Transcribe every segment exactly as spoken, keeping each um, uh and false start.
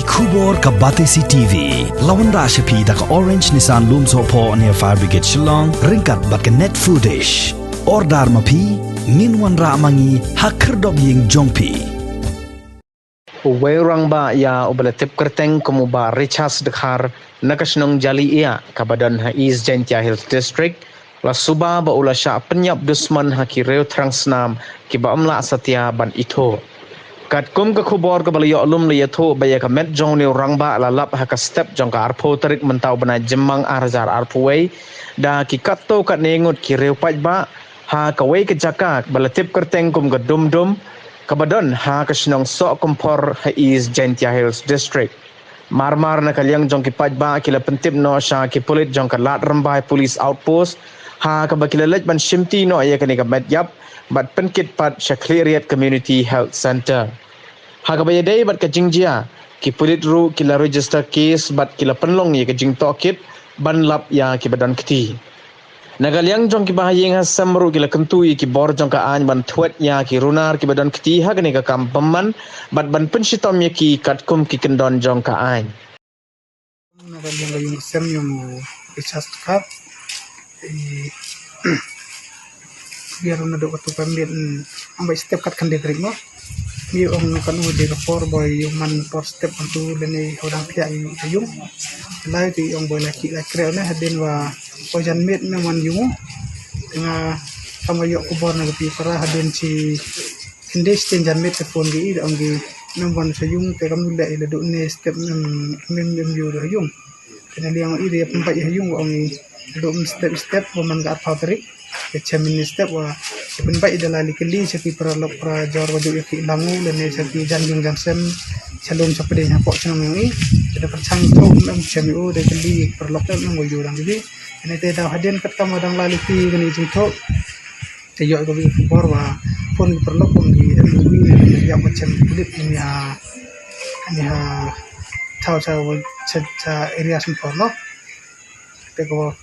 Khubor ka Batesi T V la wanrah sha phi da ka Orange Nissan Lumsohphoh near Fire Brigade Shillong, ryngkat bad ka Net Foodish. Order ma phi, ngin wanrah ma ngi ha khyrdop ïing jong phi. Uwei u rangbah ïa uba la tip kyrteng kum u Bah Richard Dkhar na ka shnong Jali Ïa kaba don ha East Jaintia Hills District la suba ba u la shah pynïap dusmon ha ki riew thrang snam kiba ym lah satia ban ithuh. Katkum ka khubor kaba la ïoh lum la ïathuh ba ïa ka met jong une u rangbah la lap ha ka step jong ka arphew tarik mynta u bnai Jymmang ar hajar arphew wei da ki katto katne ngut ki riew paidbah ha kawei ka jaka ba la tip kyrteng kum ka Dum Dum kaba don ha ka shnong Sohkymphor ha East Jaintia Hills District. Mar mar na ka liang jong ki paidbah ki la pyntip noh sha ki pulit jong ka Lad Rymbai Police Outpost ha kaba ki la leit ban shimti noh ïa kane ka met ïap bad pynkit pat sha Khliehriat Community Health Centre. Ha kaba ïadei bad ka jingjia, ki pulit ruh ki la register case bad ki la pynlong ïa ka jingtohkit ban lap ïa kiba don kti. Na ka liang jong kiba ha ïing ha sem ruh ki la kyntu ïa ki bor jong ka aiñ ban thwet ïa ki runar kiba don kti ha kane ka kam bymman bad ban pynshitom ïa ki katkum ki kyndon jong ka aiñ. Na ka liang ka ïing ka sem ïong u Richard Dkhar. I biar na dok katu ka miet, mm, ambai step kat kan dek rik mo. Mi ong kan u de ka por boy ïong man por step kan tu lene hodang pia i ïong. Lai tu ong boy laki la kre ne hadin wa boy jan miet me man ïong. Nga kama yok kubor na ka pi para hadin si Kinde sten jan met te phone gi i da ong gi mem wan sa yung te kam le i la du ne step mem mem mem yu da yung. Kena liang i de pembai ha yung ong i la du step step wa man ga arphew tarik. Ke chem ni step wa pembai da la li keli sa ki para lok para jor wa ju ya ki langu le ne sa ki jan yung jan sem. Sa lum sa pedeng ha pok chnong yung i. Te da perchang tu mem chem yu de keli para lok mem wa yu dang gi. Kena te da hadin kat kam wa dang la li ki kena jing tu. Te ïoh ka bor wa phone ki paralok kum ki M O V ne ïa ma chem pulit ni ha ni ha thaw cha wa cha cha area sum por no. Te ko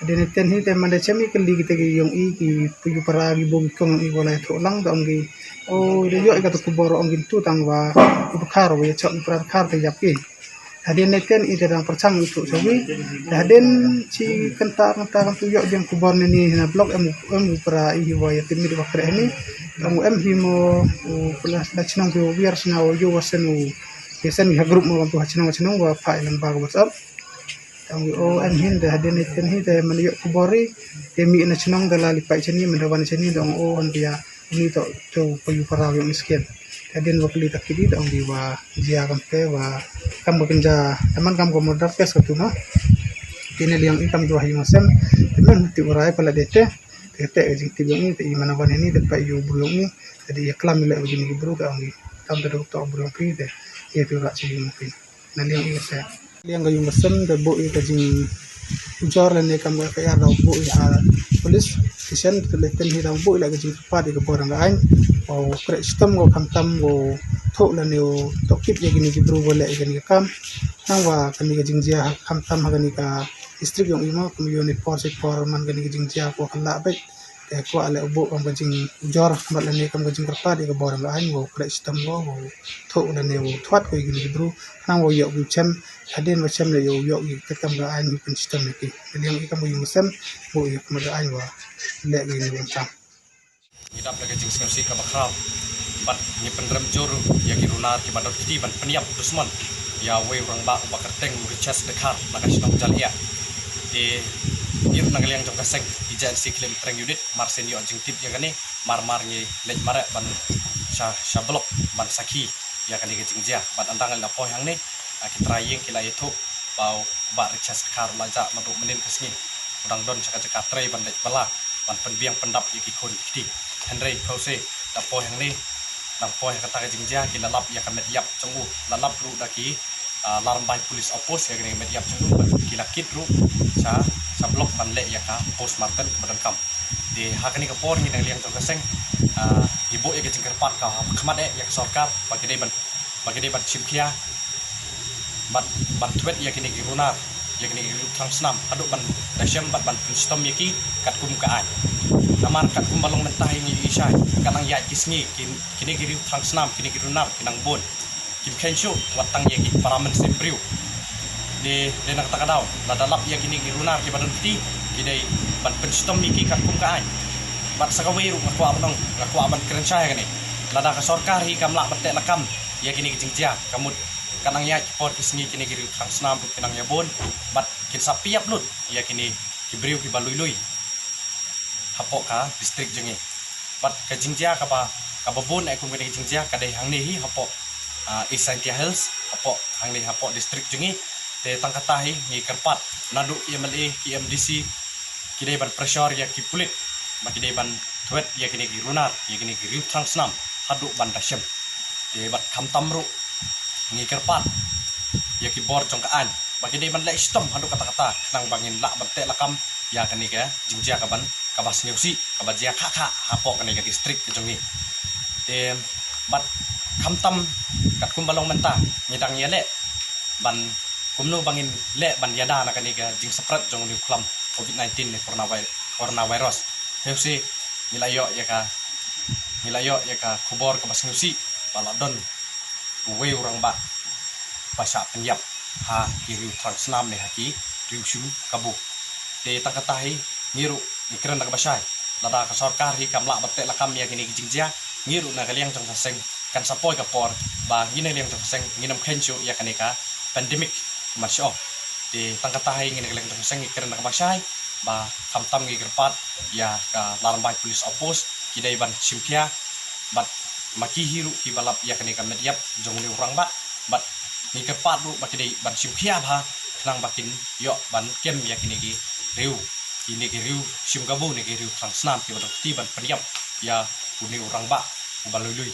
de ne ten hi te man de chem i kali ki te ki yong i ki pu yu para ki bong kong i wala tho lang ta ong ki o de ïoh ka tu bor ong ki tu tang wa i bukhar wa ïa chok i para khar te yap ki. Hadien ne ten i te dang pyrchang i tu chawi. Hadien chi kynta kynta kan tu ïoh jeng kubor ne ni na blok em em u pra i wa ya timit wa kre ni. Em em hi mo u pula da chnong ki wiar sna u yo wa sen u ya sen ha group mo kan tu ha chnong chnong wa pa i lang ba WhatsApp. Tang o em hin de hadien ne ten hi de man ïoh kubor i. Te mi na chnong de la li pai chani man da wan chani dong o an bia. Ni to to pa yu para yong skin. Hadien wa kli ta kidi dong di wa jia kan pe wa kam ba kinja teman kam ko murder case ka tu no. Kine liang i kam jua hi masem. Teman ti urai pala dete. Dete jing ti yong i te i mana wan ini te pa yu bru yong i. Jadi ya klam ile wa jini bru ka ong i. Kam te do to bru yong pi te. Ye tu ra chi yong pi. Na liang i ka sem. Liang ka yung ka sem da bu i ka jing ujor le ne kam ka F I R da bu i ha police station tu le ten hi da bu i la ka jing pat i ka bor nga ain. O kre stem go kam tam go thok le ne o tok kit ya gini ki bru go le gini ka kam. Nang wa kani ka jing jia ha kam tam ha kani ka district yong i mo kam yo ne por se por man kani ka jing jia ko kan la bet. Te kwah le u buh kam ka jing ujor bad lane kam ka jing kyrpad ïa ka bor ka aiñ, wow kreh shitom ko, wow thuh lane wow thuat ko ïa kine ki bru. Khnang wow ïoh u chem, hadien ba chem le ïoh u ïoh ïa ka kam ka aiñ u pynshitom ïa ki. Te liang ïa kam ka ïing ka sem, buh ïa ka kam ka aiñ wa leh ïa kine ki kam. Ngi dap da ka jingsngewsih kaba khraw bad ngi pynrem jur ïa ki runar kiba dot kti ban pynïap dusmon ïa uwei u rangbah uba kyrteng u Richard Dkhar na ka shnong Jaliah. Te ngi ruh na ka liang jong ka seng Emergency Khlem Treng Unit mar shen ïoh jingtip ïa kane, mar mar ngi leit mareh ban sha, sha block ban sakhi ïa kane ka jingjia. Bad ynda ngi la poi hangne, ah, ki trai ïing ki la ïathuh ba u Bah Richard Dkhar u la jah naduh mynnin ka sngi. U dang don sha ka jaka trei ban leit bylla ban pynbiang pyndap ïa ki khun ki kti. Hynrei phew se da poi hangne, dang poi ha kata ka jingjia ki la lap ïa ka met ïap jong u, la lap ruh da ki ah, Lad Rymbai Police Outpost ïa kane ka met ïap jong u bad ki la kit ruh sha, sha block ban leh ïa ka postmortem kaba donkam. Te ha kane ka por ngi na ka liang jong ka seng, ah, ngi buh ïa ka jingkyrpad ka ha khmat eh ïa ka sorkar ba ki dei ban, ba ki dei ban shim khia ban, ban thwet ïa kine ki runar, ïa kine ki riew thrang snam haduh ban da shem bad ban pynshitom ïa ki katkum ka aiñ. Namar katkum ba long mynta ïa ngi i shai ka nang ïaid ki sngi ki, kine ki riew thrang snam, kine ki runar ki nang bun. Kim kheiñ shuh wat tang ïa ki para mynsiem briew. Dei, dei na kata ka daw, lada lap ïa kine ki runar kiba don kti, ki dei ban pynshitom ïa ki katkum ka aiñ. Bad sa kawei ruh nga kwah ban ong, nga kwah ban kren shai ha kane. Lada ka sorkar hi kam lah ban teh lakam ïa kine ki jingjia, ka mut ka nang ïaid ki por ki sngi kine ki riew thrang snam ruh ki nang ïa bun, bad kin sa pynïap lut ïa kine ki briew kiba lui lui hapoh ka district jong ngi. Bad ka jingjia kaba, kaba bun eh kum kane ka jingjia ka dei hangne hi hapoh, ah, East Jaintia Hills, hapoh hangne hapoh district jong ngi. Te tang kata hi ngi kyrpad naduh ki M L A, ki M D C, ki dei ban pressure ïa ki pulit ba ki dei ban thwet ïa kine ki runar, ïa kine ki riew thrang snam haduh ban da shem. Te bad khamtam ruh ngi kyrpad ïa ki bor jong ka aiñ ba ki dei ban leh shitom haduh katta katta khnang ba ngin lah ban teh lakam ïa kane ka jingjia kaban, kaba sngewsih, kaba jia khah khah hapoh kane ka district ka jong ngi. Te bad khamtam katkum ba long mynta ngi dang ïaleh ban kumno ba ngin leh ban ïada na kane ka jingspread jong une u khlam covid nineteen ne corona vi-, coronavirus. Te u si ngi la ïoh ïa ka, ngi la ïoh ïa ka khubor kaba sngewsih ba la don uwei u rangbah ba shah pynïap ha ki riew thrang snam ne ha ki riew shim kabu. Te tang kata hi ngi ruh ngi kren da kaba shai, lada ka sorkar hi kam lah ban teh lakam ïa kine ki jingjia, ngi ruh na ka liang jong ka seng kan sa poi ka por ba ngi na liang jong ka seng ngin ym kheiñ shuh ïa kane ka pandemic man sha ong. Te tang kata hi ngi na ka liang jong ka seng ngi kren da kaba shai ba khamtam ngi kyrpad ïa ka Larmbai Police Outpost ki dei ban shim khia bad ma ki hi ruh kiba lap ïa kane ka met ïap jong une u rangbah, bad ngi kyrpad ruh ba ki dei ban shim khia bha khnang ba kin ïoh ban kem ïa kine ki riew, kine ki riew shim kabu ne ki riew thrang snam kiba don kti ban pynïap ïa une u rangbah uba lui lui.